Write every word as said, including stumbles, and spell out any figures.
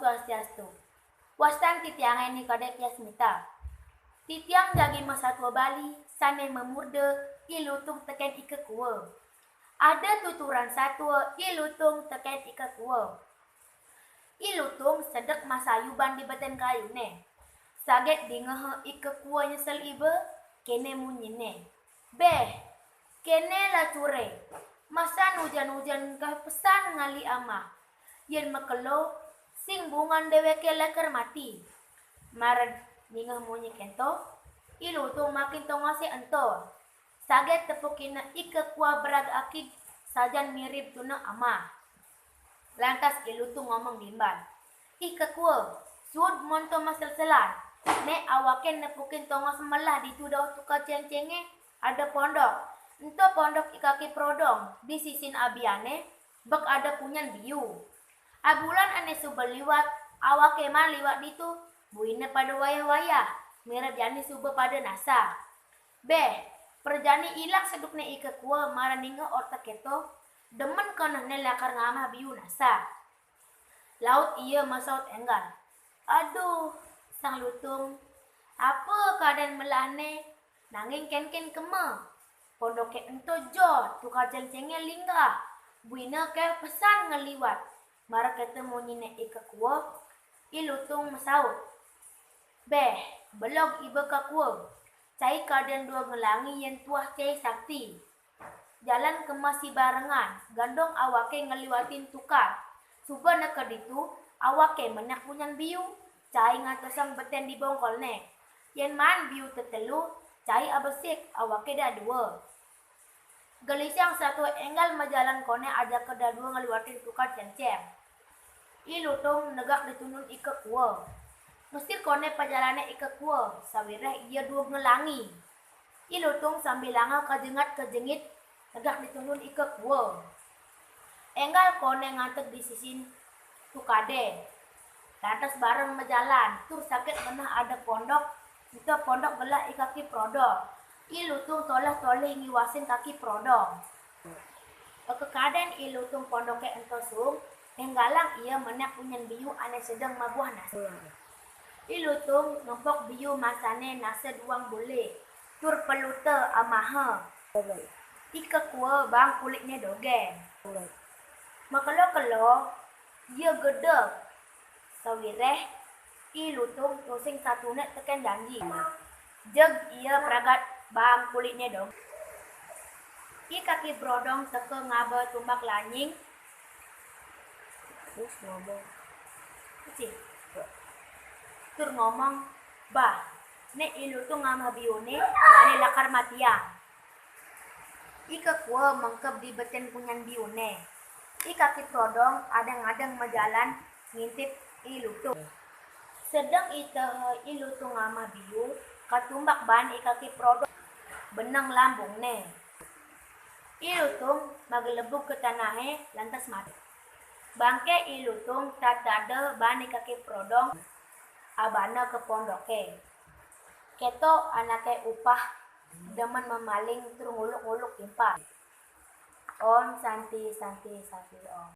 Swastiastu. Wastan titiangé Ni Kadék Yasmita. Titiang jagi masatua Bali sané mamurda I Lutung tekén I Kekua. Ada tuturan satua I Lutung tekén I Kekua. I Lutung sedek masayuban di betén kayuné. Saget dingeha I Kekua nyesel iba, kéné munyiné. Béh, kéné lacuré. Masan ujan-ujan kéh pesan ngali amah. Yén makelo, sing bungan déwéké lakar mati. Mara ningeh munyi kénto, I Lutung makin tongosé ento. Saget tepukina I Kekua berag akig sajan mirib tuna amah. Lantas I Lutung ngomong dimbal, "I Kekua, suud monto maselselan. Né awaké nepukin tongos melah ditu dauh tukad céngcéngé, ada pondok. Ento pondok I Kaki Prodong, di sisin abiané, bek ada punyan biu. Abulan ané suba liwat, awaké maan liwat ditu, buina pada wayah-wayah, mirib jani suba pada nasa." Béh, prajani ilang sedukné I Kekua mara ningeh orta kéto, demen kenehné lakar ngamah biu nasa. Laut ia masaut énggal, "Aduh, Sang Lutung, apa keadaan melahné, nanging kénkén kema. Pondoké ento joh, tukad céngcéngé linggah, buina ké pesan ngeliwat." Mara kéto munyiné I Kekua, I Lutung masaut, "Béh, belog iba Kekua. Cai kadén dua ngelangi yén tuah cai sakti. Jalan kema sibarengan, gandong awaké ngeliwatin tukad. Suba neked ditu, awaké menék punyan biu, cai ngantosang betén di bongkolné. Yén maan biu tetelu, cai abesik, awaké dadua." Gelisang satua énggal majalan koné ajaka dadua ngeliwatin tukad céngcéng. I Lutung negak di tundun I Kekua. Ngesir koné pajalané I Kekua, sawiréh ia dua ngelangi. I Lutung sambilanga kajengat-kajengit negak di tundun I Kekua. Énggal koné nganteg di sisin tukadé. Lantas bareng majalan, tur saget ngenah ada pondok, ento pondok gelah I Kaki Prodong. I Lutung toleh-toleh ngiwasin Kaki Prodong. Kekadén I Lutung pondoké ento suung, énggalang ia menék punyan biu ané sedeng mabuah nasa. I Lutung ngempok biu masané nasa duang bulé, tur peluta amaha. I Kekua baang kulitné dogén. Makelo-kelo, ia gedeg. Sawiréh, I Lutung tusing satuné tekén janji. Jeg ia pragat baang kulitné dogén. I Kaki Prodong teka ngaba tumbak lanying. Terus ngomong. Cih. Tur ngomong, "Bah, né I Lutung ngamah biuné, bané lakar matiang." I Kekua mengkeb di betén punyan biuné. I Kaki Prodong adeng-adeng majalan ngintip I Lutung. Sedeng iteha I Lutung ngamah biu, katumbak baan I Kaki Prodong beneng lambungné. I Lutung magelebug ka tanahé lantas mati. Bangké I Lutung tad ada baan I Kaki Prodong abana ka pondoké. Kéto anaké upah demen mamaling tur nguluk-nguluk timpal. Om Santi, Santi, Santi, Om.